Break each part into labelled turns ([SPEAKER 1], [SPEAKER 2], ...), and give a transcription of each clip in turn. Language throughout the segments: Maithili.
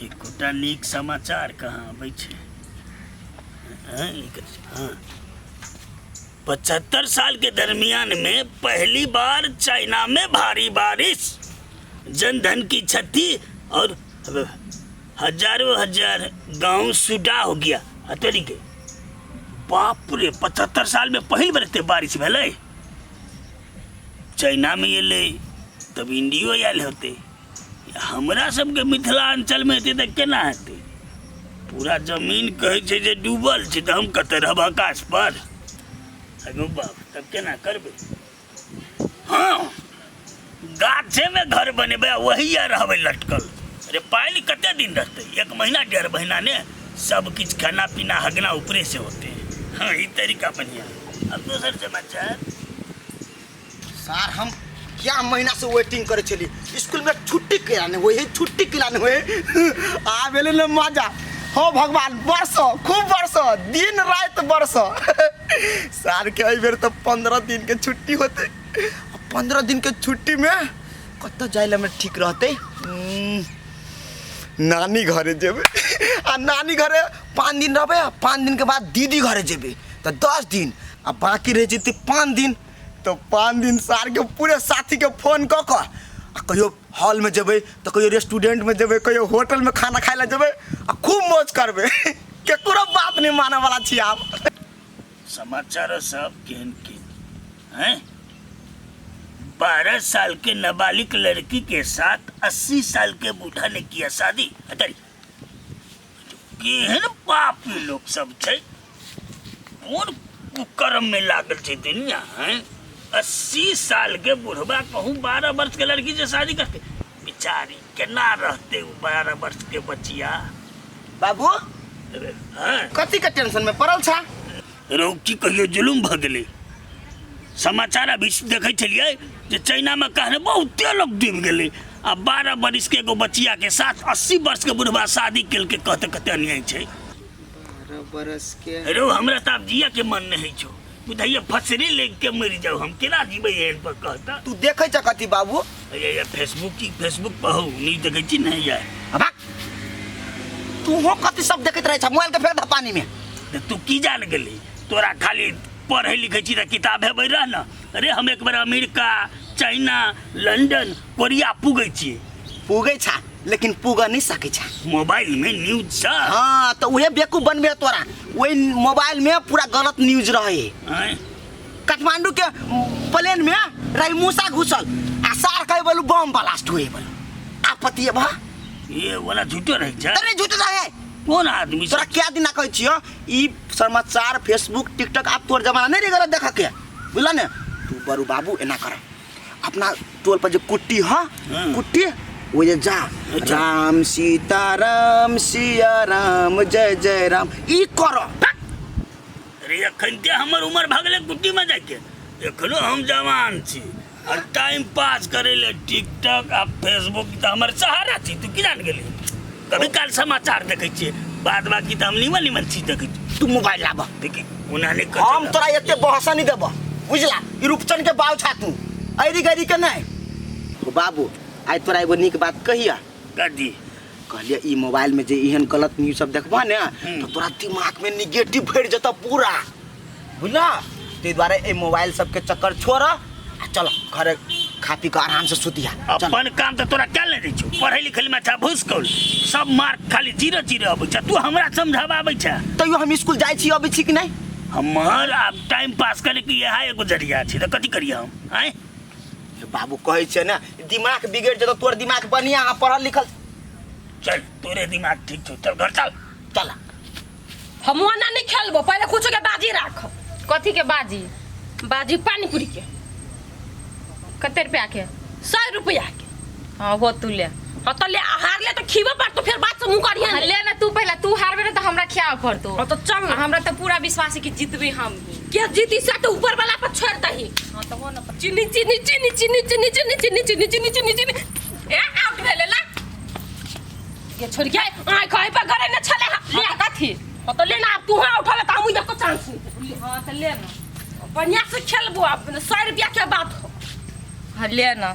[SPEAKER 1] एकोटा नीक समाचार कहाँ अबै छै? हाँ, हाँ। 75 साल के दरमियान में पहली बार चाइना में भारी बारिश, जनधन की क्षति और हजारों हजार गांव सुडा हो गया। हतरी के बाप रे, 75 साल में पहिल बेर एते बारिश भेलै चाइना में। एलै तब इंडियो आयल होतै। हमरा सबके मिथिलाञ्चलमे हेतै तऽ केना हेतै? पूरा जमीन कहै छै जे डूबल छै, तऽ हम कतऽ रहब? आकाश पर? अगो बाप, तब केना करबै? हँ, गाछेमे घर बनेबै आ वही रहबै लटकल। अरे, पानि कते दिन रहतै? एक महीना, 1.5 महीना ने। सब किछु खाना पीना हगना ऊपरे से होते हैं। हाँ, ई तरीका बढ़िया। अब दोसर समाचार।
[SPEAKER 2] सर, हम क्या महीना से वेटिंग करे छली, स्कूल में छुट्टी केला नहीं होए, छुट्टी केला नहीं होए। आ भेलै ने मजा। हो भगवान, बरसो, खूब बरसो, दिन रात बरसो। सार के एहि बेर तऽ 15 दिन के छुट्टी होते। 15 दिन के छुट्टी में कतऽ जाय ला ठीक रहते? नानी घरे जेबै आ नानी घरे 5 दिन रहबै आ 5 दिन के बाद दीदी घरे जेबै, तऽ 10 दिन आ बाकी रहि जेतै 5 दिन। तऽ 5 दिन सारके पूरे साथीके फोन कऽ कऽ आ कहियो हॉलमे जेबै तऽ कहियो रेस्टोरेंटमे जेबै, कहियो होटलमे खाना खाय लए जेबै आ खूब मौज करबै। केकरो बात नहि मानऽवला छी आब।
[SPEAKER 1] समाचार सब केहन केहन हैं। 12 साल के नाबालिग लड़की के साथ 80 साल के बूढ़ा ने किया शादी। हटरी, केहन पापी लोग सब छै, कोन कुकर्म में लागल छै दुनिया हैं। 80 साल के बुढ़वा कहूँ 12 वर्ष के लड़की से शादी करते, बेचारी केना रहते उ 12 वर्ष के बचिया?
[SPEAKER 2] बाबू।
[SPEAKER 1] हाँ।
[SPEAKER 2] कथी के टेंशन में पड़ल छा?
[SPEAKER 1] रौ, की कहियो, जुलुम भऽ गेलै। समाचार अभी देखै छलियै जे चाइनामे कहने बहुते लोग डूबि गेलै आ 12 बरिस के एगो बचिया के साथ 80 वर्ष के बुढ़वा शादी केलकै। कहते कते अन्याय छै।
[SPEAKER 2] 12 बरस के?
[SPEAKER 1] रौ, हमरा तऽ आब जिया के मन नहि होइ छौ बुझाइए, फसरी लागि के मरि जाउ। हम केना जीबै एहन पर, कहता?
[SPEAKER 2] तू देखै छ कथी बाबू?
[SPEAKER 1] ये फेसबुक की, फेसबुक पर हौ न्यूज देखै छी ने यार।
[SPEAKER 2] अबा, तू हो कथी सब देखैत रहै छ? मोबाइल के फेंक दह पानी में।
[SPEAKER 1] तऽ तू की जान गेली? तोरा खाली पढ़ै लिखै छी तऽ किताब हेबै रह ने। अरे, हम एक बेर अमेरिका, चाइना, लंदन, कोरिया पुगै छियै।
[SPEAKER 2] पुगै छा, लेकिन पुग नहीं सकै छा।
[SPEAKER 1] मोबाइल में न्यूज छ।
[SPEAKER 2] हाँ, तो उहे बेवकूफ बनबे तोरा। वही मोबाइल में पूरा गलत न्यूज रहे।
[SPEAKER 1] आँय?
[SPEAKER 2] काठमांडू के प्लेन में रही मूसा घुसल आ सार कहे बोलू बम ब्लास्ट हुए बोलू आपत्ति भा।
[SPEAKER 1] ये वाला झूठो रहै छै।
[SPEAKER 2] अरे, झूठ रहे।
[SPEAKER 1] कोन आदमी
[SPEAKER 2] तोरा क्या दिना कहै छियो, ई समाचार, फेसबुक, टिकटॉक आब तोर जमाना नहीं रह गेल देख के, बुझल ने? तू बरू बाबू, एना कर, अपना टोल पर जे कुट्टी ह, कुट्टी ओ जे जा, राम सीता राम सिया राम जय जय राम ई कर।
[SPEAKER 1] अरे, एखन ते हमर उमर भऽ गेलै कुट्टी में जाइके? एखनो हम जवान छी आ टाइम पास करे ले टिकटॉक आ फेसबुक तऽ हमर सहारा छी। तू की जान गेली, कभी काल समाचार देखै छियै, बाद बाकी तऽ हम निमन निमन चीज देखै छी।
[SPEAKER 2] तू मोबाइल लाब।
[SPEAKER 1] देखी, ओना नहि कर।
[SPEAKER 2] हम तोरा एते बहस नहीं देब, बुझला? ई रूपचन के बाव छा तू, ऐरी गैरी के नहीं। ओ बाबू, आइ तोरा एगो नीक बात कहिया।
[SPEAKER 1] कथी?
[SPEAKER 2] कहलिए, ई मोबाइल में जे एहन गलत न्यूज सब देखबह ने, तो तोरा दिमाग में निगेटिव भरि जेतौ पूरा, बुझला? ताहि दुआरे एहि मोबाइल सबके चक्कर छोड़ आ चल घरे, खा पी कऽ आराम से सुतिया, चल।
[SPEAKER 1] अपन काम तऽ तोरा क्या ले दै छौ? पढ़ै लिखै मे अच्छा भूस कौल, सब मार्क खाली जीरो जीरो अबै छै। तू हमरा समझाबै छै?
[SPEAKER 2] तैयो हम स्कूल जाइ छी, अबै छी कि नहि?
[SPEAKER 1] हमर आब टाइम पास करे के इएह एगो जरिया छै, तऽ कथी करियै हम, आँय?
[SPEAKER 2] बाबू, कहै छै ने, दिमाग बिगड़ि जेतौ। तोर दिमाग बढ़िया, अहाँ पढ़ल लिखल।
[SPEAKER 1] चल, तोरे दिमाग ठीक छौ, चल घर चल।
[SPEAKER 2] चल।
[SPEAKER 3] हम ओना नहीं खेलबो, पहले कुछ के बाजी राख।
[SPEAKER 4] कथी के बाजी?
[SPEAKER 3] बाजी पानी पूरी के।
[SPEAKER 4] कते रुपया के?
[SPEAKER 3] 100 रुपया के।
[SPEAKER 4] हाँ, हो तू ले।
[SPEAKER 3] हाँ तो ले, हार ले तो खीबो पर तो फिर बात से मुंह करिए।
[SPEAKER 4] हाँ, ले ना तू पहला। तू हारबे ना तो हमरा खियावे पड़तो।
[SPEAKER 3] हाँ तो चल।
[SPEAKER 4] आ हमरा तो पूरा विश्वास है कि जीतबे हम ही।
[SPEAKER 3] के जीती से तो ऊपर वाला पर छोड़ दही।
[SPEAKER 4] हाँ तो हो ना।
[SPEAKER 3] चीनी चीनी चीनी चीनी चीनी चीनी चीनी चीनी चीनी चीनी चीनी, ए आउट भेले ला के छोड़ के आय खाई पर घरे न छले। हाँ, ले।
[SPEAKER 4] हाँ, तो कथी?
[SPEAKER 3] हाँ तो ले ना, अब तू हाँ उठावे तो हम को चांस नहीं।
[SPEAKER 4] हाँ तो ले ना।
[SPEAKER 3] बढ़िया से खेलबो, अब 100 रुपया के बात हो।
[SPEAKER 4] हाँ, ले ना।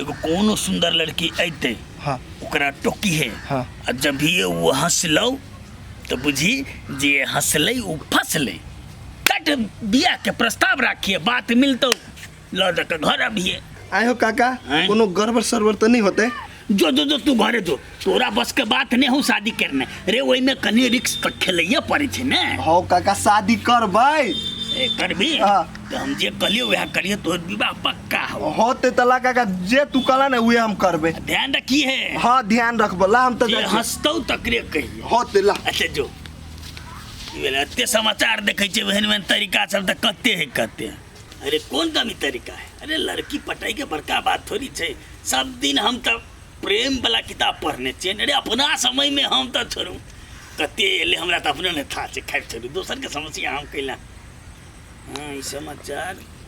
[SPEAKER 1] एगो कोनो सुंदर लड़की अयतै
[SPEAKER 5] हाँ
[SPEAKER 1] ओकरा टोकी है
[SPEAKER 5] हाँ।
[SPEAKER 1] आ जब भी वो हंसलौ तो बुझी जे हंसलै ओ फंसलै कट बियाह के प्रस्ताव राखिए बात मिलतौ लऽ दऽ के घर अबिए
[SPEAKER 5] आय हो काका
[SPEAKER 1] आँय?
[SPEAKER 5] कोनो गड़बड़ सड़बड़ तऽ नहीं होते
[SPEAKER 1] जो जो जो तू घरे जो तोरा बस के बात नहीं हो शादी करने रे ओहि में कनी रिक्स तऽ खेलैये पड़ै छै ने
[SPEAKER 5] हो काका शादी करबै
[SPEAKER 1] ए, करबी
[SPEAKER 5] हाँ।
[SPEAKER 1] तऽ हम जे कहलियो वएह करियो तोहर विवाह पक्का हो
[SPEAKER 5] होते तला काका जे तू कहला ने उहे हम करबै
[SPEAKER 1] ध्यान रखी है
[SPEAKER 5] हाँ ध्यान रखबो ला हम तऽ
[SPEAKER 1] जे
[SPEAKER 5] जाइ छी।
[SPEAKER 1] हंसतौ तकरे कहियो
[SPEAKER 5] होते ला
[SPEAKER 1] अच्छा जो ई भेलै, एते समाचार देखै छियै ओहन ओहन तरीका सब तऽ कते है कते अरे कोन दमी तरीका है अरे लड़की पटाई के बड़का बात थोड़ी छै सब दिन हम तऽ प्रेम वाला किताब पढ़ने छियै अरे अपना समय में हम तऽ छोड़ू कते एलै हमरा तऽ अपने नहि था छै खैर छोड़ू दोसर के समस्या हम कैला हाँ ई समाचार